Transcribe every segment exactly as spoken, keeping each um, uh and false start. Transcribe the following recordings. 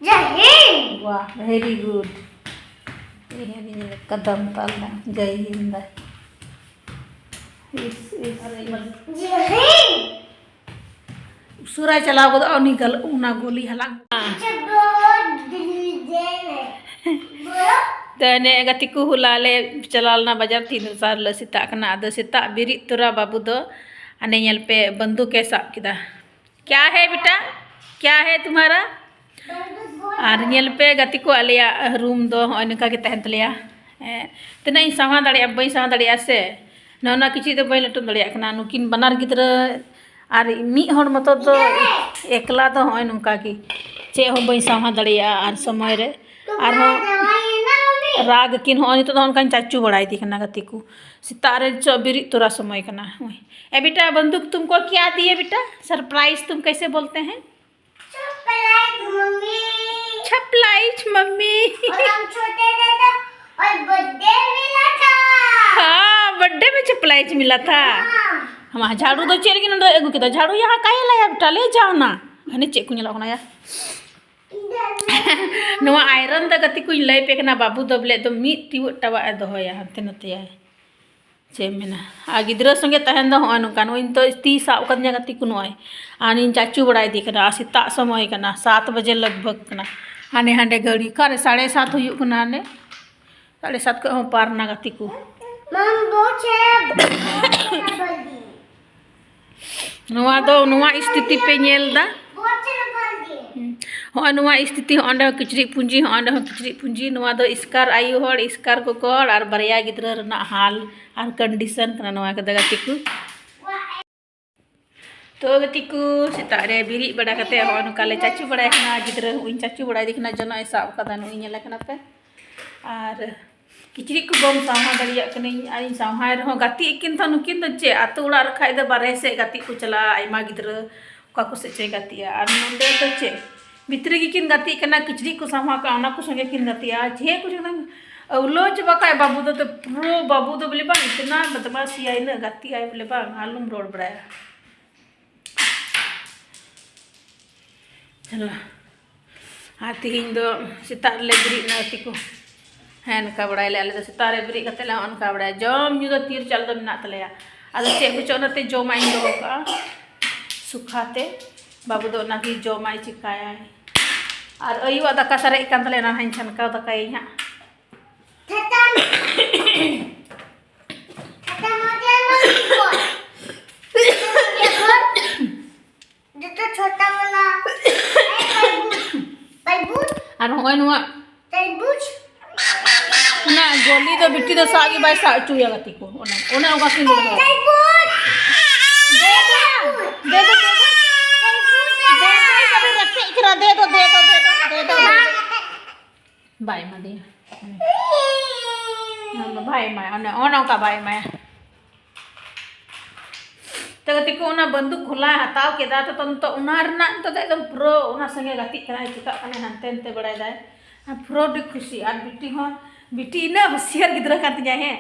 जय हिंद। वाह, very good। ये है, ये कदम ताल है। जय हिंद। इस, इस, जय हिंद। ᱩᱥᱟᱹᱨᱟᱭ ᱪᱟᱞᱟᱣ ᱜᱚᱫᱚᱜᱼᱟ ᱩᱱᱤ ᱜᱟᱞ-, ᱚᱱᱟ ᱜᱳᱞᱤ ᱦᱟᱞᱟᱝ᱾ ᱟᱪᱪᱷᱟ, ᱵᱚᱦᱚᱛ ᱫᱤᱞ ᱫᱮ ᱦᱮ᱾ ᱵᱚᱦᱚᱛ ᱛᱚ ᱮᱱᱮ ᱜᱟᱛᱮ ᱠᱚ, ᱦᱚᱞᱟ ᱞᱮ ᱪᱟᱞᱟᱣ ᱞᱮᱱᱟ ᱵᱟᱡᱟᱨ, ᱛᱤᱦᱤᱧ ᱫᱚᱥᱟᱨ ᱦᱤᱞᱳᱜ ᱥᱮᱛᱟᱜ ᱠᱟᱱᱟ᱾ ᱟᱫᱚ ᱥᱮᱛᱟᱜ ᱵᱮᱨᱮᱫ ᱛᱚᱨᱟ ᱵᱟᱹᱵᱩ ᱫᱚ ᱦᱟᱱᱮ ᱧᱮᱞ ᱯᱮ ᱵᱟᱱᱫᱩᱠ ᱮ ᱥᱟᱵ ᱠᱮᱫᱟ᱾ ᱠᱭᱟ ᱦᱮ ᱵᱮᱴᱟ? ᱠᱭᱟ ᱦᱮ ᱛᱩᱢᱦᱟᱨᱟ? ᱟᱨ ᱧᱮᱞ ᱯᱮ ᱜᱟᱛᱮ ᱠᱚ, ᱟᱞᱮᱭᱟᱜ ᱨᱩᱢ ᱫᱚ ᱦᱚᱸᱜᱼᱚᱭ ᱱᱚᱝᱠᱟ ᱜᱮ ᱛᱟᱦᱮᱱ ᱛᱟᱞᱮᱭᱟ᱾ ᱮᱸ, ᱛᱤᱱᱟᱹᱜ ᱤᱧ ᱥᱟᱶᱦᱟ ᱫᱟᱲᱮᱭᱟᱜᱼᱟ, ᱵᱟᱹᱧ ᱥᱟᱶᱦᱟ ᱫᱟᱲᱮᱭᱟᱜᱼᱟ ᱥᱮ, ᱱᱚᱜᱼᱚ ᱱᱚᱣᱟ ᱠᱤᱪᱨᱤᱡ ᱫᱚ ᱵᱟᱹᱧ ᱞᱟᱹᱴᱩᱢ ᱫᱟᱲᱮᱭᱟᱜ ᱠᱟᱱᱟ᱾ ᱱᱩᱠᱤᱱ ᱵᱟᱱᱟᱨ ᱜᱤᱫᱽᱨᱟᱹ ᱟᱨ ᱢᱤᱫ ᱦᱚᱲ ᱢᱚᱛᱚ ᱫᱚ ᱮᱠᱞᱟ ᱫᱚ ᱦᱚᱸᱜᱼᱚᱭ ᱱᱚᱝᱠᱟ ᱜᱮ, ᱪᱮᱫ ᱦᱚᱸ ᱵᱟᱹᱧ ᱥᱟᱶᱦᱟ ᱫᱟᱲᱮᱭᱟᱜᱼᱟ᱾ ᱟᱨ ᱥᱚᱢᱚᱭ ᱨᱮ ᱟᱨᱦᱚᱸ ᱨᱟᱜᱽ ᱟᱹᱠᱤᱱ᱾ ᱦᱚᱸᱜᱼᱚᱭ ᱱᱤᱛᱚᱜ ᱫᱚ ᱚᱱᱠᱟᱧ ᱪᱟᱪᱚ ᱵᱟᱲᱟᱭᱮᱫᱮ ᱠᱟᱱᱟ ᱜᱟᱛᱮ ᱠᱚ, ᱥᱮᱛᱟᱜ ᱨᱮ ᱪᱚ ᱵᱮᱨᱮᱫ ᱛᱚᱨᱟ ᱥᱚᱢᱚᱭ ᱠᱟᱱᱟ᱾ ᱦᱳᱭ᱾ ए बेटा, बंदूक तुमको क्या दिए बेटा? सरप्राइज तुम कैसे बोलते हैं? Chocolate mummy. छपलाइच मम्मी। और हम छोटे थे तो, और बर्थडे मिला था। हाँ, बर्थडे में छपलाइच मिला था। हाँ। ᱦᱟᱢᱟ ᱡᱷᱟᱲᱩ ᱫᱚ ᱪᱮᱫ ᱞᱟᱹᱜᱤᱫ ᱱᱚᱰᱮ ᱟᱹᱜᱩ ᱠᱮᱫᱟ? झाड़ू यहाँ काहे लाया बेटा? ले जाओ ना। ᱦᱟᱱᱮ ᱪᱮᱫ ᱠᱚ ᱧᱮᱞᱚᱜ ᱠᱟᱱᱟ ᱭᱟ? ᱱᱚᱣᱟ ᱟᱭᱨᱚᱱ ᱫᱚ ᱜᱟᱛᱮ ᱠᱚᱧ ᱞᱟᱹᱭ ᱯᱮ ᱠᱟᱱᱟ, ᱵᱟᱹᱵᱩ ᱫᱚ ᱵᱚᱞᱮ ᱮᱠᱫᱚᱢ ᱢᱤᱫ ᱴᱤᱣᱟᱹᱜ ᱴᱟᱣᱟᱜ ᱮ ᱫᱚᱦᱚᱭᱟ, ᱦᱟᱱᱛᱮ ᱱᱟᱛᱮᱭᱟᱭ᱾ ᱪᱮᱫ ᱮᱢ ᱢᱮᱱᱟ? ᱟᱨ ᱜᱤᱫᱽᱨᱟᱹ ᱥᱚᱸᱜᱮ ᱛᱟᱦᱮᱱ ᱫᱚ ᱦᱚᱸᱜᱼᱚᱭ ᱱᱚᱝᱠᱟ, ᱱᱚᱜᱼᱚᱭ ᱱᱤᱛᱚᱜ ᱛᱤ ᱥᱟᱵ ᱠᱟᱫᱤᱧᱟ ᱜᱟᱛᱮ ᱠᱚ, ᱱᱚᱜᱼᱚᱭ᱾ ᱟᱨ ᱤᱧ ᱪᱟᱪᱚ ᱵᱟᱲᱟᱭᱮᱫᱮ ᱠᱟᱱᱟ, ᱟᱨ ᱥᱮᱛᱟᱜ ᱥᱚᱢᱚᱭ ᱠᱟᱱᱟ, ᱥᱟᱛ ᱵᱟᱡᱮ ᱞᱟᱜᱽᱵᱷᱟᱜᱽ ᱠᱟᱱᱟ᱾ ᱦᱟᱱᱮ ᱦᱟᱸᱰᱮ ᱜᱟᱹᱲᱤ, ᱚᱠᱟᱨᱮ ᱥᱟᱲᱮ ᱥᱟᱛ ᱦᱩᱭᱩᱜ ᱠᱟᱱᱟ, ᱦᱟᱱᱮ ᱥᱟᱲᱮ ᱥᱟᱛ ᱠᱷᱚᱱ ᱦᱚᱸ ᱯᱟᱨ ᱱᱟ ᱜᱟᱛᱮ ᱠᱚ᱾ ᱢᱟᱢ, ᱵᱚᱪᱷᱮ ᱱᱚᱣᱟ ᱫᱚ, ᱱᱚᱣᱟ ᱥᱛᱷᱤᱛᱤ ᱯᱮ ᱧᱮᱞ ᱮᱫᱟ᱾ ᱦᱩᱸ᱾ ᱦᱚᱸᱜᱼᱚᱭ ᱱᱚᱣᱟ ᱥᱛᱷᱤᱛᱤ, ᱦᱚᱸᱜᱼᱚᱸᱰᱮ ᱦᱚᱸ ᱠᱤᱪᱨᱤᱡ ᱯᱩᱸᱡᱤ, ᱦᱚᱸᱜᱼᱚᱸᱰᱮ ᱦᱚᱸ ᱠᱤᱪᱨᱤᱡ ᱯᱩᱸᱡᱤ᱾ ᱱᱚᱣᱟ ᱫᱚ ᱮᱥᱠᱟᱨ ᱟᱭᱳ ᱦᱚᱲ, ᱮᱥᱠᱟᱨ ᱜᱚᱜᱚ ᱦᱚᱲ ᱟᱨ ᱵᱟᱨᱭᱟ ᱜᱤᱫᱽᱨᱟᱹ ᱨᱮᱱᱟᱜ ᱦᱟᱞ ᱟᱨ ᱠᱚᱱᱰᱤᱥᱚᱱ ᱠᱟᱱᱟ ᱱᱚᱣᱟ ᱠᱚᱫᱚ ᱜᱟᱛᱮ ᱠᱚ᱾ ᱛᱚ ᱜᱟᱛᱮ ᱠᱚ, ᱥᱮᱛᱟᱜ ᱨᱮ ᱵᱮᱨᱮᱫ ᱵᱟᱲᱟ ᱠᱟᱛᱮ ᱦᱚᱸᱜᱼᱚᱭ ᱱᱚᱝᱠᱟ ᱞᱮ ᱪᱟᱪᱚ ᱵᱟᱲᱟᱭ ᱠᱟᱱᱟ᱾ ᱜᱤᱫᱽᱨᱟᱹ ᱦᱚᱸ ᱤᱧ ᱪᱟᱪᱚ ᱵᱟᱲᱟᱭᱮᱫᱮ ᱠᱟᱱᱟ, ᱡᱚᱱᱚᱜ ᱮ ᱥᱟᱵ ᱠᱟᱫᱟ, ᱱᱩᱭ ᱧᱮᱞᱮ ᱠᱟᱱᱟ ᱯᱮ᱾ ᱟᱨ ᱠᱤᱪᱨᱤᱡ ᱠᱚ ᱵᱟᱢ ᱥᱟᱶᱦᱟ ᱫᱟᱲᱮᱭᱟᱜ ᱠᱟᱹᱱᱟᱹᱧ, ᱟᱨ ᱤᱧ ᱥᱟᱶᱦᱟᱭ ᱨᱮᱦᱚᱸ ᱜᱟᱛᱮᱜ ᱟᱹᱠᱤᱱ ᱛᱚ, ᱱᱩᱠᱤᱱ ᱫᱚ ᱪᱮᱫ ᱟᱛᱳ ᱚᱲᱟᱜ ᱨᱮ ᱠᱷᱟᱡ ᱫᱚ ᱵᱟᱨᱦᱮ ᱥᱮᱫ ᱜᱟᱛᱮᱜ ᱠᱚ ᱪᱟᱞᱟᱜᱼᱟ, ᱟᱭᱢᱟ ᱜᱤᱫᱽᱨᱟᱹ ᱚᱠᱟ ᱠᱚ ᱥᱮᱫ ᱪᱚᱭ ᱜᱟᱛᱮᱜᱼᱟ, ᱟᱨ ᱱᱚᱸᱰᱮ ᱫᱚ ᱪᱮᱫ ᱵᱷᱤᱛᱨᱤ ᱜᱮᱠᱤᱱ ᱜᱟᱛᱮᱜ ᱠᱟᱱᱟ, ᱠᱤᱪᱨᱤᱡ ᱠᱚ ᱥᱟᱶᱦᱟ ᱠᱟᱜᱼᱟ, ᱚᱱᱟ ᱠᱚ ᱥᱚᱸᱜᱮ ᱠᱤᱱ ᱜᱟᱛᱮᱜᱼᱟ, ᱪᱮᱫ ᱠᱚ ᱪᱚᱝ ᱟᱹᱣᱞᱟᱹ ᱪᱟᱵᱟ ᱠᱟᱜᱼᱟᱭ ᱵᱟᱹᱵᱩ ᱫᱚ, ᱛᱚ ᱯᱩᱨᱟᱹ ᱵᱟᱹᱵᱩ ᱫᱚ ᱵᱚᱞᱮ ᱵᱟᱝ, ᱤᱛᱱᱟ ᱵᱟᱫᱢᱟᱥᱤᱭᱟ, ᱤᱱᱟᱹᱜ ᱜᱟᱛᱮᱜ ᱟᱭ ᱵᱚᱞᱮ ᱵᱟᱝ, ᱟᱞᱚᱢ ᱨᱚᱲ ᱵᱟᱲᱟᱭᱟ᱾ ᱪᱟᱞᱟ᱾ ᱟᱨ ᱛᱤᱦᱤᱧ ᱫᱚ ᱥᱮᱛᱟᱜ ᱨᱮᱞᱮ ᱵᱮᱨᱮᱫ ᱮᱱᱟ ᱜᱟᱛᱮ ᱠᱚ᱾ ᱦᱮᱸ, ᱚᱱᱠᱟ ᱵᱟᱲᱟᱭᱟᱞᱮ᱾ ᱟᱞᱮ ᱫᱚ ᱥᱮᱛᱟᱜ ᱨᱮ ᱵᱮᱨᱮᱫ ᱠᱟᱛᱮ ᱞᱮ ᱚᱱᱠᱟ ᱵᱟᱲᱟᱭᱟ᱾ ᱡᱚᱢ ᱧᱩ ᱫᱚ ᱛᱤᱨ ᱪᱟᱞ ᱫᱚ ᱢᱮᱱᱟᱜ ᱛᱟᱞᱮᱭᱟ᱾ ᱟᱫᱚ ᱪᱮᱫ ᱠᱚᱪᱚ ᱚᱱᱟᱛᱮ ᱡᱚᱢᱟᱜ ᱤᱧ ᱫᱚᱦᱚ ᱠᱟᱜᱼᱟ ᱥᱩᱠᱷᱟ ᱛᱮ᱾ ᱵᱟᱹᱵᱩ ᱫᱚ ᱚᱱᱟᱜᱮ ᱡᱚᱢᱟᱭ, ᱪᱤᱠᱟᱭᱟᱭ᱾ ᱟᱨ ᱟᱹᱭᱩᱵᱟᱜ ᱫᱟᱠᱟ ᱥᱟᱨᱮᱡ ᱠᱟᱱ ᱛᱟᱞᱮᱭᱟ, ᱚᱱᱟ ᱦᱟᱸᱜ ᱤᱧ ᱪᱷᱟᱱᱠᱟᱣ ᱫᱟᱠᱟᱭᱟᱹᱧ ᱦᱟᱸᱜ᱾ छोटा वाला। ये तो छोटा वाला। ए, तरबूज। तरबूज। ᱟᱨ ᱦᱚᱸᱜᱼᱚᱭ ᱱᱚᱣᱟ ᱛᱟᱨᱵᱩᱡᱽ᱾ ᱚᱱᱟ ᱜᱚᱞᱤ ᱫᱚ ᱵᱤᱴᱤ ᱫᱚ ᱥᱟᱵ ᱜᱮ ᱵᱟᱭ ᱥᱟᱵ ᱦᱚᱪᱚᱭᱟ ᱜᱟᱛᱮ ᱠᱚ᱾ ᱚᱱᱟ, ᱚᱱᱮ ᱚᱱᱠᱟ ᱠᱤᱱ ᱫᱚᱦᱚ᱾ ᱛᱟᱨᱵᱩᱡᱽ᱾ ᱫᱮ ᱫᱚ, ᱫᱮ ᱫᱚ, ᱫᱮ ᱫᱚ᱾ ᱛᱟᱨᱵᱩᱡᱽ᱾ ᱫᱮ ᱫᱚ, ᱫᱮ ᱫᱚ, ᱨᱮᱯᱮᱡ ᱠᱟᱱᱟ᱾ ᱫᱮ ᱫᱚ, ᱫᱮ ᱫᱚ, ᱫᱮ ᱫᱚ, ᱫᱮ ᱫᱚ, ᱫᱮ ᱫᱚ᱾ ᱵᱟᱭ ᱮᱢᱟ ᱫᱮᱭᱟ᱾ ᱚᱱᱟ ᱫᱚ ᱵᱟᱭ ᱮᱢᱟᱭᱟ᱾ ᱚᱱᱮ, ᱚᱱᱮ ᱚᱱᱠᱟ ᱵᱟᱭ ᱮᱢᱟᱭᱟ᱾ ᱛᱚ ᱜᱟᱛᱮ ᱠᱚ, ᱚᱱᱟ ᱵᱟᱱᱫᱩᱠ ᱠᱷᱩᱞᱟ ᱦᱟᱛᱟᱣ ᱠᱮᱫᱟ, ᱛᱚ, ᱛᱚ ᱱᱤᱛᱚᱜ ᱚᱱᱟ ᱨᱮᱱᱟᱜ ᱱᱤᱛᱚᱜ ᱫᱚ ᱮᱠᱫᱚᱢ ᱯᱩᱨᱟᱹ ᱚᱱᱟ ᱥᱚᱸᱜᱮ ᱜᱟᱛᱮᱜ ᱠᱟᱱᱟᱭ, ᱪᱤᱠᱟᱹᱜ ᱠᱟᱱᱟᱭ, ᱦᱟᱱᱛᱮ ᱱᱟᱛᱮ ᱵᱟᱲᱟᱭ ᱫᱟᱭ᱾ ᱟᱨ ᱯᱩᱨᱟᱹ ᱟᱹᱰᱤ ᱠᱩᱥᱤ᱾ ᱟᱨ ᱵᱤᱴᱤ ᱦᱚᱸ, ᱵᱤᱴᱤ ᱤᱱᱟᱹᱜ ᱦᱩᱥᱤᱭᱟᱨ ᱜᱤᱫᱽᱨᱟᱹ ᱠᱟᱱ ᱛᱤᱧᱟᱭ, ᱦᱮᱸ,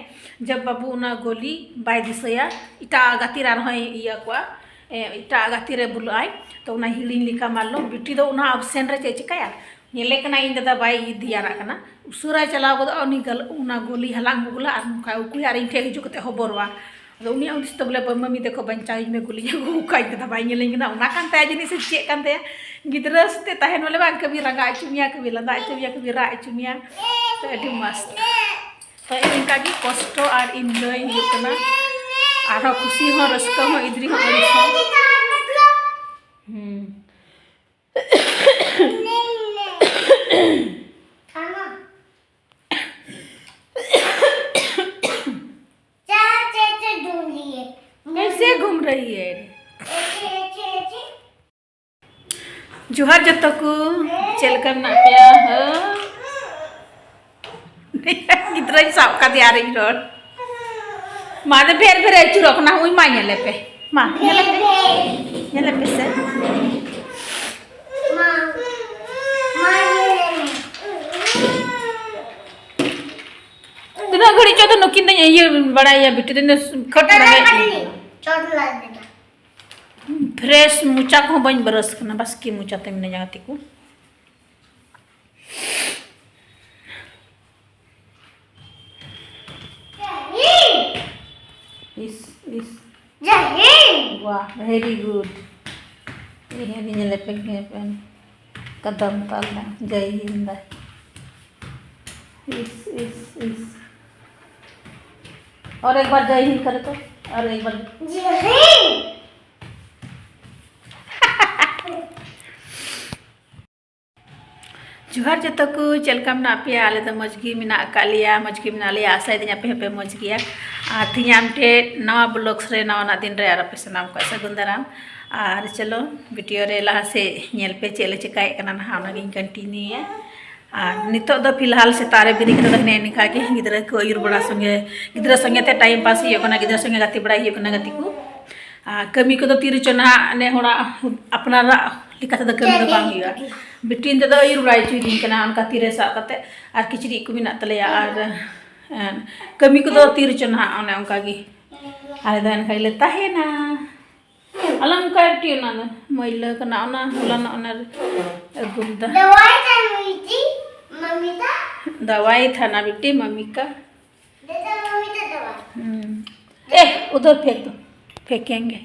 ᱡᱟᱵ ᱵᱟᱹᱵᱩ ᱚᱱᱟ ᱜᱳᱞᱤ ᱵᱟᱭ ᱫᱤᱥᱟᱹᱭᱟ, ᱮᱴᱟᱜ ᱜᱟᱛᱮ ᱨᱮ ᱟᱨᱦᱚᱸᱭ ᱤᱭᱟᱹ ᱠᱚᱣᱟ, ᱮ, ᱮᱴᱟᱜ ᱜᱟᱛᱮ ᱨᱮ ᱵᱚᱞᱚᱜ ᱟᱭ, ᱛᱚ ᱚᱱᱟ ᱦᱤᱲᱤᱧ ᱞᱮᱠᱟ ᱢᱟᱱᱞᱚ ᱵᱤᱴᱤ ᱫᱚ ᱚᱱᱟ ᱚᱯᱥᱮᱱ ᱨᱮ ᱪᱮᱫ ᱪᱤᱠᱟᱹᱭᱟ? ᱧᱮᱞᱮ ᱠᱟᱱᱟ ᱤᱧ ᱫᱟᱫᱟ ᱵᱟᱭ ᱫᱷᱮᱭᱟᱱᱟᱜ ᱠᱟᱱᱟ, ᱩᱥᱟᱹᱨᱟᱭ ᱪᱟᱞᱟᱣ ᱜᱚᱫᱚᱜᱼᱟ, ᱩᱱᱤ ᱜᱟᱞ-, ᱚᱱᱟ ᱜᱳᱞᱤ ᱦᱟᱞᱟᱝ ᱟᱹᱜᱩ ᱜᱚᱞᱟ ᱟᱨ ᱱᱚᱝᱠᱟ ᱩᱠᱩᱭᱟ ᱟᱨ ᱤᱧ ᱴᱷᱮᱱ ᱦᱤᱡᱩᱜ ᱠᱟᱛᱮ ᱦᱚᱵᱚᱨᱚᱜᱼᱟ᱾ ᱟᱫᱚ ᱩᱱᱤᱭᱟᱜ ᱦᱩᱫᱤᱥ ᱫᱚ ᱵᱚᱞᱮ, "ᱵᱟᱹᱵᱩ, ᱢᱟᱹᱢᱤ ᱛᱟᱠᱚ ᱵᱟᱧᱪᱟᱣᱤᱧ ᱢᱮ, ᱜᱳᱞᱤᱧ ᱟᱹᱜᱩ ᱟᱠᱟᱫ", ᱤᱧ ᱫᱟᱫᱟ ᱵᱟᱭ ᱧᱮᱞᱤᱧ ᱠᱟᱱᱟ, ᱚᱱᱟ ᱠᱟᱱ ᱛᱟᱭᱟ ᱡᱟᱹᱱᱤᱡ ᱥᱮ ᱪᱮᱫ ᱠᱟᱱ ᱛᱟᱭᱟ᱾ ᱜᱤᱫᱽᱨᱟᱹ ᱥᱟᱛᱮ ᱛᱟᱦᱮᱱ ᱵᱚᱞᱮ ᱵᱟᱝ, ᱠᱟᱹᱵᱷᱤ ᱨᱟᱸᱜᱟᱣ ᱦᱚᱪᱚ ᱢᱮᱭᱟ, ᱠᱟᱹᱵᱷᱤ ᱞᱟᱸᱫᱟ ᱦᱚᱪᱚ ᱢᱮᱭᱟ, ᱠᱟᱹᱵᱷᱤ ᱨᱟᱜ ᱦᱚᱪᱚ ᱢᱮᱭᱟ, ᱛᱚ ᱟᱹᱰᱤ ᱢᱚᱡᱽ᱾ ᱛᱚ ᱤᱱᱠᱟ ᱜᱮ ᱠᱚᱥᱴᱚ ᱟᱨ enjoy ᱦᱩᱭᱩᱜ ᱠᱟᱱᱟ, ᱟᱨᱦᱚᱸ ᱠᱩᱥᱤ ᱦᱚᱸ, ᱨᱟᱹᱥᱠᱟᱹ ᱦᱚᱸ, ᱤᱫᱽᱨᱤ ᱦᱚᱸ, ᱟᱹᱲᱤᱥ ᱦᱚᱸ᱾ ᱦᱩᱸ᱾ कैसे घूम रही है? ᱡᱚᱦᱟᱨ ᱡᱚᱛᱚ ᱠᱚ, ᱪᱮᱫ ᱞᱮᱠᱟ ᱢᱮᱱᱟᱜ ᱯᱮᱭᱟ? ᱦᱮᱸ? ᱜᱤᱫᱽᱨᱟᱹᱧ ᱥᱟᱵ ᱠᱟᱫᱮᱭᱟ ᱟᱨᱤᱧ ᱨᱚᱲ᱾ ᱢᱟ ᱫᱚ ᱵᱷᱮᱨ ᱵᱷᱮᱨ ᱟᱹᱪᱩᱨᱚᱜ ᱠᱟᱱᱟ, ᱦᱩᱭ ᱢᱟ ᱧᱮᱞᱮ ᱯᱮ᱾ ᱢᱟ, ᱧᱮᱞᱮ ᱯᱮ᱾ ᱧᱮᱞᱮ ᱯᱮ ᱥᱮ᱾ ᱛᱤᱱᱟᱹᱜ ᱜᱷᱟᱹᱲᱤᱡ ᱪᱚ ᱫᱚ ᱱᱩᱠᱤᱱ ᱫᱚᱧ ᱤᱭᱟᱹ ᱵᱟᱲᱟᱭᱟ ᱵᱤᱴᱤ ᱫᱚᱧ ᱫᱚ ᱠᱷᱟᱹᱴ ᱞᱟᱸᱜᱟᱭᱮᱫ ᱠᱤᱱᱟ᱾ ᱪᱚᱴ ᱞᱟᱜᱮ ᱫᱟ᱾ ᱯᱷᱨᱮᱥ ᱢᱚᱪᱟ ᱠᱚᱦᱚᱸ ᱵᱟᱹᱧ ᱵᱨᱟᱥ ᱠᱟᱱᱟ, ᱵᱟᱥᱠᱮ ᱢᱚᱪᱟ ᱛᱮ ᱢᱤᱱᱟᱹᱧᱟ ᱜᱟᱛᱮ ᱠᱚ᱾ इस इस जय हिंद। वाह, very good। ये है, ये ले पे, ये पे। कदम ताल में, जय हिंद। इस इस इस। और एक बार जय हिंद करे तो। और एक बार। जय हिंद। ᱡᱚᱦᱟᱨ ᱡᱚᱛᱚ ᱠᱚ, ᱪᱮᱫ ᱞᱮᱠᱟ ᱢᱮᱱᱟᱜ ᱯᱮᱭᱟ? ᱟᱞᱮ ᱫᱚ ᱢᱚᱡᱽ ᱜᱮ ᱢᱮᱱᱟᱜ ᱟᱠᱟᱫ ᱞᱮᱭᱟ, ᱢᱚᱡᱽ ᱜᱮ ᱢᱮᱱᱟᱜ ᱞᱮᱭᱟ, ᱟᱥᱟᱭᱮᱫᱟᱹᱧ ᱟᱯᱮ ᱦᱚᱸᱯᱮ ᱢᱚᱡᱽ ᱜᱮᱭᱟ᱾ ᱟᱨ ᱛᱮᱦᱮᱧ ᱟᱨ ᱢᱤᱫᱴᱮᱡ ᱱᱟᱣᱟ vlogs ᱨᱮ, ᱱᱟᱣᱟᱱᱟᱜ ᱫᱤᱱ ᱨᱮ ᱟᱨ ᱟᱯᱮ ᱥᱟᱱᱟᱢ ᱠᱚ ᱥᱟᱹᱜᱩᱱ ᱫᱟᱨᱟᱢ᱾ ᱟᱨ ᱪᱚᱞᱚ, video ᱨᱮ ᱞᱟᱦᱟ ᱥᱮᱫ ᱧᱮᱞ ᱯᱮ, ᱪᱮᱫ ᱞᱮ ᱪᱮᱠᱟᱭᱮᱫ ᱠᱟᱱᱟ ᱱᱟᱦᱟᱜ, ᱚᱱᱟᱜᱤᱧ continueᱭᱟ᱾ ᱟᱨ ᱱᱤᱛᱚᱜ ᱫᱚ ᱯᱷᱤᱞᱦᱟᱞ ᱥᱮᱛᱟᱜ ᱨᱮ ᱵᱮᱨᱮᱫ ᱠᱟᱛᱮ ᱫᱚ ᱦᱤᱱᱟᱹ ᱱᱤᱝᱠᱟ ᱜᱮ ᱜᱤᱫᱽᱨᱟᱹ ᱠᱚ ᱟᱹᱭᱩᱨ ᱵᱟᱲᱟ ᱥᱚᱸᱜᱮ, ᱜᱤᱫᱽᱨᱟᱹ ᱥᱚᱸᱜᱮ ᱛᱮ time pass ᱦᱩᱭᱩᱜ ᱠᱟᱱᱟ, ᱜᱤᱫᱽᱨᱟᱹ ᱥᱚᱸᱜᱮ ᱜᱟᱛᱮ ᱵᱟᱲᱟᱭ ᱦᱩᱭᱩᱜ ᱠᱟᱱᱟ, ᱜᱟᱛᱮ ᱠᱚ᱾ ᱟᱨ ᱠᱟᱹᱢᱤ ᱠᱚᱫᱚ ᱛᱤ ᱨᱮᱪᱚ ᱱᱟᱦᱟᱜ ᱱᱮ ᱦᱚᱲᱟᱜ ᱟᱯᱱᱟᱨᱟᱜ ᱞᱮᱠᱟ ᱛᱮᱫᱚ ᱠᱟᱹᱢᱤ ᱫᱚ ᱵᱟᱝ ᱦᱩᱭᱩᱜᱼᱟ᱾ ᱵᱤᱴᱤ ᱱᱤᱛᱚᱜ ᱫᱚ ᱟᱹᱭᱩᱨ ᱵᱟᱲᱟᱭ ᱦᱚᱪᱚᱭᱮᱫᱤᱧ ᱠᱟᱱᱟ, ᱚᱱᱠᱟ ᱛᱤ ᱨᱮ ᱥᱟᱵ ᱠᱟᱛᱮ᱾ ᱟᱨ ᱠᱤᱪᱨᱤᱡ ᱠᱚ ᱢᱮᱱᱟᱜ ᱛᱟᱞᱮᱭᱟ, ᱟᱨ, ᱮᱸ, ᱠᱟᱹᱢᱤ ᱠᱚᱫᱚ ᱛᱤ ᱨᱮᱪᱚ ᱱᱟᱦᱟᱜ ᱚᱱᱮ ᱚᱱᱠᱟ ᱜᱮ᱾ ᱟᱞᱮ ᱫᱚ ᱮᱱᱠᱷᱟᱡ ᱞᱮ ᱛᱟᱦᱮᱱᱟ᱾ ᱟᱞᱚᱢ ᱚᱱᱠᱟᱭ ᱵᱤᱴᱤ, ᱚᱱᱟ ᱫᱚ ᱢᱟᱹᱭᱞᱟᱹ ᱠᱟᱱᱟ, ᱚᱱᱟ ᱦᱚᱞᱟᱱᱚᱜ ᱚᱱᱟ ᱨᱮ ᱟᱹᱜᱩ ᱞᱮᱫᱟ᱾ दवाई था मीठी, मम्मी का। दवाई था ना बेटी, मम्मी का। दे दो मम्मी का दवाई। हम्म। ए, उधर फेंक दो, फेंकेंगे।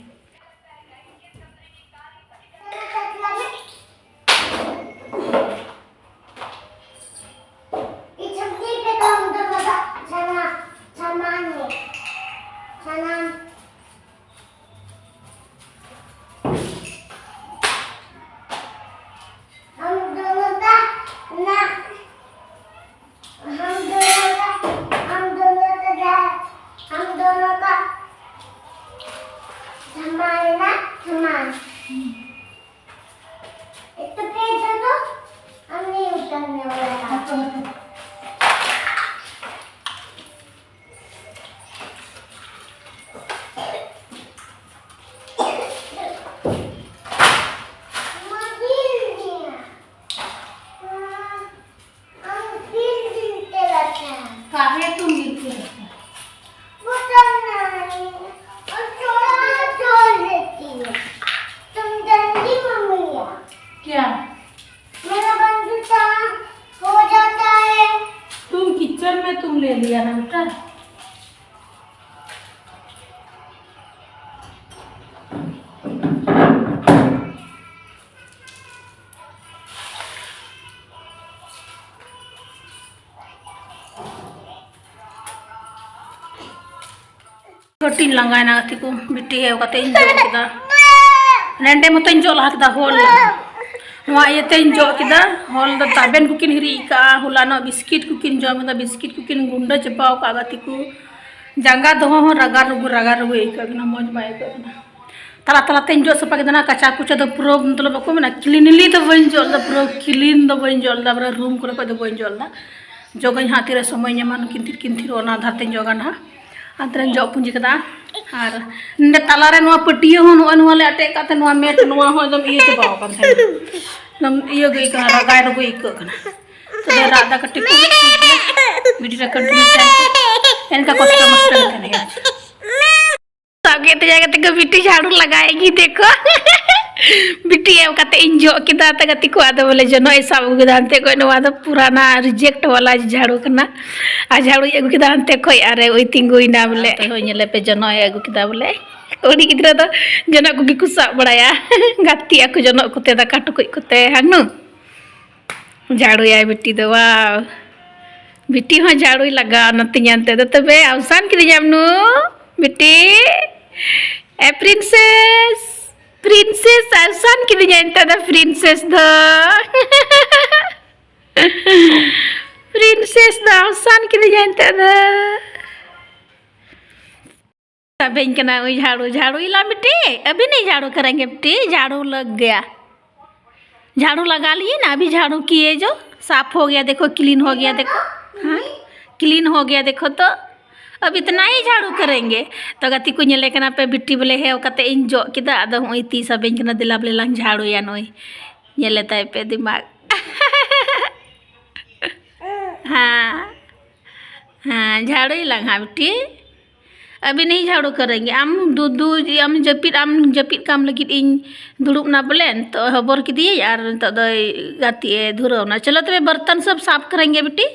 ये छुट्टी पे तो हम दोनों का समा-, सामान है। सामान। हम दोनों का ना, हम दोनों का, हम दोनों का जा-, हम दोनों का सामान है ना, सामान। एक तो पैर दे दो, हम नहीं उतरने वाला। हटो, हटो। काहे तुम गिरते रहते हो? पता नहीं, और थोड़ा जोर देती है। तुम जानती मम्मी? क्या? मेरा बंदूक हो जाता है। तुम किचन में तुम ले लिया ना बेटा। ᱵᱤᱴᱤᱧ ᱞᱟᱸᱜᱟᱭᱮᱱᱟ ᱜᱟᱛᱮ ᱠᱚ, ᱵᱤᱴᱤ ᱦᱮᱣ ᱠᱟᱛᱮ ᱤᱧ ᱡᱚᱜ ᱠᱮᱫᱟ᱾ ᱱᱚᱰᱮ ᱢᱚᱛᱚᱧ ᱡᱚᱜ ᱞᱟᱦᱟ ᱠᱮᱫᱟ ᱦᱚᱞ᱾ ᱱᱚᱣᱟ ᱤᱭᱟᱹᱛᱮᱧ ᱡᱚᱜ ᱠᱮᱫᱟ, ᱦᱚᱞ ᱫᱚ ᱛᱟᱵᱮᱱ ᱠᱚᱠᱤᱱ ᱦᱤᱨᱤᱡ ᱟᱠᱟᱫᱼᱟ, ᱦᱚᱞᱟᱱᱚᱜ ᱵᱤᱥᱠᱤᱴ ᱠᱚᱠᱤᱱ ᱡᱚᱢ ᱠᱮᱫᱟ, ᱵᱤᱥᱠᱤᱴ ᱠᱚᱠᱤᱱ ᱜᱩᱸᱰᱟᱹ ᱪᱟᱵᱟᱣ ᱟᱠᱟᱫᱼᱟ ᱜᱟᱛᱮ ᱠᱚ᱾ ᱡᱟᱸᱜᱟ ᱫᱚᱦᱚ ᱦᱚᱸ ᱨᱟᱜᱟᱨ ᱨᱩᱜᱩ ᱨᱟᱜᱟᱨ ᱨᱩᱜᱩ ᱟᱹᱭᱠᱟᱹᱜ ᱠᱟᱱᱟ, ᱢᱚᱡᱽ ᱵᱟᱭ ᱟᱹᱭᱠᱟᱹᱜ ᱠᱟᱱᱟ᱾ ᱛᱟᱞᱟ ᱛᱟᱞᱟᱛᱮᱧ ᱡᱚᱜ ᱥᱟᱯᱷᱟ ᱠᱮᱫᱟ ᱱᱟ, ᱠᱟᱪᱟ ᱠᱩᱪᱟ ᱫᱚ ᱯᱩᱨᱟᱹ ᱢᱚᱛᱞᱚᱵ ᱵᱟᱠᱚ ᱢᱮᱱᱟ ᱠᱞᱤᱱᱞᱤ ᱫᱚ ᱵᱟᱹᱧ ᱡᱚᱜ ᱞᱮᱫᱟ, ᱯᱩᱨᱟᱹ ᱠᱞᱤᱱ ᱫᱚ ᱵᱟᱹᱧ ᱡᱚᱜ ᱞᱮᱫᱟ, ᱯᱩᱨᱟᱹ ᱨᱩᱢ ᱠᱚᱨᱮ ᱠᱷᱚᱡ ᱫᱚ ᱵᱟᱹᱧ ᱡᱚᱜ ᱞᱮᱫᱟ᱾ ᱡᱚᱜᱟᱹᱧ ᱦᱟᱸᱜ ᱛᱤᱨᱮ ᱥᱚᱢᱚᱭ ᱧᱟᱢᱟ, ᱱᱩᱠᱤᱱ ᱛᱤᱨ ᱠᱤᱱ ᱛᱷᱤᱨᱚᱜᱼᱟ, ᱚᱱᱟ ᱟᱫᱷᱟᱨ ᱛᱮᱧ ᱡᱚᱜᱟ ᱱᱟᱦᱟᱜ᱾ ᱟᱱᱛᱮ ᱨᱮᱧ ᱡᱚᱜ ᱯᱩᱸᱡᱤ ᱠᱮᱫᱟ᱾ ᱟᱨ ᱱᱚᱰᱮ ᱛᱟᱞᱟᱨᱮ ᱱᱚᱣᱟ ᱯᱟᱹᱴᱭᱟᱹ ᱦᱚᱸ ᱱᱚᱜᱼᱚᱭ ᱱᱚᱣᱟ ᱞᱮ ᱟᱴᱮᱫ ᱠᱟᱜ ᱛᱮ ᱱᱚᱣᱟ ᱢᱮᱴ ᱱᱚᱣᱟ ᱦᱚᱸ ᱮᱠᱫᱚᱢ ᱤᱭᱟᱹ ᱪᱟᱵᱟᱣ ᱟᱠᱟᱱ ᱛᱟᱦᱮᱸᱱᱟ᱾ ᱮᱠᱫᱚᱢ ᱤᱭᱟᱹ ᱜᱮ ᱟᱹᱭᱠᱟᱹᱜ ᱠᱟᱱᱟ, ᱨᱟᱜᱟᱭ ᱨᱩᱜᱩ ᱟᱹᱭᱠᱟᱹᱜ ᱠᱟᱱᱟ᱾ ᱛᱚᱵᱮ ᱨᱟᱜ ᱫᱟ ᱠᱟᱹᱴᱤᱡ ᱠᱚ ᱵᱤᱰᱤ ᱨᱮ ᱠᱚᱱᱴᱤᱱᱤᱭᱩ ᱛᱟᱦᱮᱱ ᱯᱮ᱾ ᱮᱱᱠᱟ ᱠᱚᱥᱴᱚ ᱢᱚᱥᱴᱚ ᱜᱮ ᱛᱟᱦᱮᱱ ᱦᱩᱭᱩᱜᱼᱟ᱾ ᱥᱟᱵ ᱠᱮᱫ ᱛᱤᱧᱟ ᱜᱟᱛᱮ ᱠᱚ ᱵᱤᱴᱤ ᱡᱷᱟᱲᱩ ᱞᱟᱜᱟᱭᱮᱫ ᱜᱮ ᱫᱮᱠᱷᱚ᱾ ᱵᱤᱴᱤ ᱮᱢ ᱠᱟᱛᱮ ᱤᱧ ᱡᱚᱜ ᱠᱮᱫᱟ ᱛᱟ ᱜᱟᱛᱮ ᱠᱚ, ᱟᱫᱚ ᱵᱚᱞᱮ ᱡᱚᱱᱚᱜ ᱮ ᱥᱟᱵ ᱟᱹᱜᱩ ᱠᱮᱫᱟ ᱦᱟᱱᱛᱮ ᱠᱷᱚᱡ, ᱱᱚᱣᱟ ᱫᱚ ᱯᱩᱨᱟᱱᱟ ᱨᱤᱡᱮᱠᱴ ᱣᱟᱞᱟ ᱡᱷᱟᱲᱩ ᱠᱟᱱᱟ᱾ ᱟᱨ ᱡᱷᱟᱲᱩᱭ ᱟᱹᱜᱩ ᱠᱮᱫᱟ ᱦᱟᱱᱛᱮ ᱠᱷᱚᱡ, ᱟᱨᱮ ᱳᱭ ᱛᱤᱸᱜᱩᱭᱮᱱᱟ ᱵᱚᱞᱮ᱾ ᱟᱨ ᱛᱚ ᱧᱮᱞᱮ ᱯᱮ ᱡᱚᱱᱚᱜ ᱮ ᱟᱹᱜᱩ ᱠᱮᱫᱟ ᱵᱚᱞᱮ᱾ ᱠᱩᱲᱤ ᱜᱤᱫᱽᱨᱟᱹ ᱫᱚ ᱡᱚᱱᱚᱜ ᱠᱚᱜᱮ ᱠᱚ ᱥᱟᱵ ᱵᱟᱲᱟᱭᱟ, ᱜᱟᱛᱮᱜ ᱟᱠᱚ ᱡᱚᱱᱚᱜ ᱠᱚᱛᱮ, ᱫᱟᱠᱟ ᱴᱩᱠᱩᱡ ᱠᱚᱛᱮ, ᱦᱟᱱᱩ᱾ ᱡᱷᱟᱲᱩᱭᱟᱭ ᱵᱤᱴᱤ ᱫᱚ, ᱣᱟᱣ᱾ ᱵᱤᱴᱤ ᱦᱚᱸ ᱡᱷᱟᱲᱩᱭ ᱞᱟᱜᱟᱣ ᱱᱟ ᱛᱤᱧᱟ ᱱᱤᱛᱚᱜ ᱫᱚ᱾ ᱛᱚᱵᱮ ᱟᱣᱥᱟᱱ ᱠᱤᱫᱤᱧᱟᱢ ᱱᱩ, ᱵᱤᱴᱤ? ᱮ ᱯᱨᱤᱱᱥᱮᱥ, ᱯᱨᱤᱱᱥᱮᱥ ᱟᱣᱥᱟᱱ ᱠᱤᱫᱤᱧᱟ ᱱᱤᱛᱚᱜ ᱫᱚ, ᱯᱨᱤᱱᱥᱮᱥ ᱫᱚ᱾ ᱯᱨᱤᱱᱥᱮᱥ ᱫᱚ ᱟᱣᱥᱟᱱ ᱠᱤᱫᱤᱧᱟ ᱱᱤᱛᱚᱜ ᱫᱚ᱾ ᱛᱟᱵᱮᱧ ᱠᱟᱱᱟ ᱩᱭ ᱡᱷᱟᱲᱩ, ᱡᱷᱟᱲᱩ ᱤᱞᱟ ᱵᱤᱴᱤ, ᱟᱵᱷᱤ ᱱᱟᱦᱤ ᱡᱷᱟᱲᱩ ᱠᱟᱨᱮᱝᱜᱮ ᱵᱤᱴᱤ, ᱡᱷᱟᱲᱩ ᱞᱟᱜ ᱜᱟᱭᱟ᱾ ᱡᱷᱟᱲᱩ ᱞᱟᱜᱟ ᱞᱤᱭᱮ ᱱᱟ, ᱟᱵᱷᱤ ᱡᱷᱟᱲᱩ ᱠᱤᱭᱮ ᱡᱳ, ᱥᱟᱯᱷ ᱦᱳ ᱜᱟᱭᱟ, ᱫᱮᱠᱷᱳ, ᱠᱞᱤᱱ ᱦᱳ ᱜᱟᱭᱟ, ᱫᱮᱠᱷᱳ᱾ ᱦᱮᱸ? ᱠᱞᱤᱱ ᱦᱳ ᱜᱟᱭᱟ, ᱫᱮᱠᱷᱳ ᱛᱚ᱾ ᱟᱵᱷᱤ ᱤᱛᱱᱟ ᱦᱤ ᱡᱷᱟᱲᱩ ᱠᱟᱨᱮᱝᱜᱮ᱾ ᱛᱚ ᱜᱟᱛᱮ ᱠᱚ ᱧᱮᱞᱮ ᱠᱟᱱᱟ ᱯᱮ, ᱵᱤᱴᱤ ᱵᱚᱞᱮ ᱦᱮᱣ ᱠᱟᱛᱮ ᱤᱧ ᱡᱚᱜ ᱠᱮᱫᱟ, ᱟᱫᱚ ᱦᱚᱸᱜᱼᱚᱭ ᱛᱤ ᱥᱟᱵᱮᱧ ᱠᱟᱱᱟ, ᱫᱮᱞᱟ ᱵᱚᱞᱮ ᱞᱟᱝ ᱡᱷᱟᱲᱩᱭᱟ ᱱᱩᱭ᱾ ᱧᱮᱞᱮ ᱛᱟᱭ ᱯᱮ ᱫᱤᱢᱟᱜᱽ᱾ ᱦᱮᱸ᱾ ᱦᱮᱸ, ᱡᱷᱟᱲᱩᱭ ᱞᱟᱝ ᱦᱟᱸᱜ ᱵᱤᱴᱤ᱾ ᱟᱵᱷᱤ ᱱᱟᱦᱤ ᱡᱷᱟᱲᱩ ᱠᱟᱨᱮᱝᱜᱮ᱾ ᱟᱢ ᱫᱩᱫᱩ, ᱟᱢ ᱡᱟᱹᱯᱤᱫ, ᱟᱢ ᱡᱟᱹᱯᱤᱫ ᱠᱟᱢ ᱞᱟᱹᱜᱤᱫ ᱤᱧ ᱫᱩᱲᱩᱵ ᱱᱟ ᱵᱚᱞᱮ, ᱱᱤᱛᱚᱜ ᱦᱚᱵᱚᱨ ᱠᱮᱫᱮᱭᱟᱹᱧ ᱟᱨ ᱱᱤᱛᱚᱜ ᱫᱚᱭ ᱜᱟᱛᱮᱜ ᱮ ᱫᱷᱩᱨᱟᱹᱣ ᱱᱟ᱾ ᱪᱚᱞᱚ ᱛᱚᱵᱮ ᱵᱟᱨᱛᱟᱱ ᱥᱚᱵ ᱥᱟᱯᱷ ᱠᱟᱨᱮᱝᱜᱮ ᱵᱤᱴᱤ᱾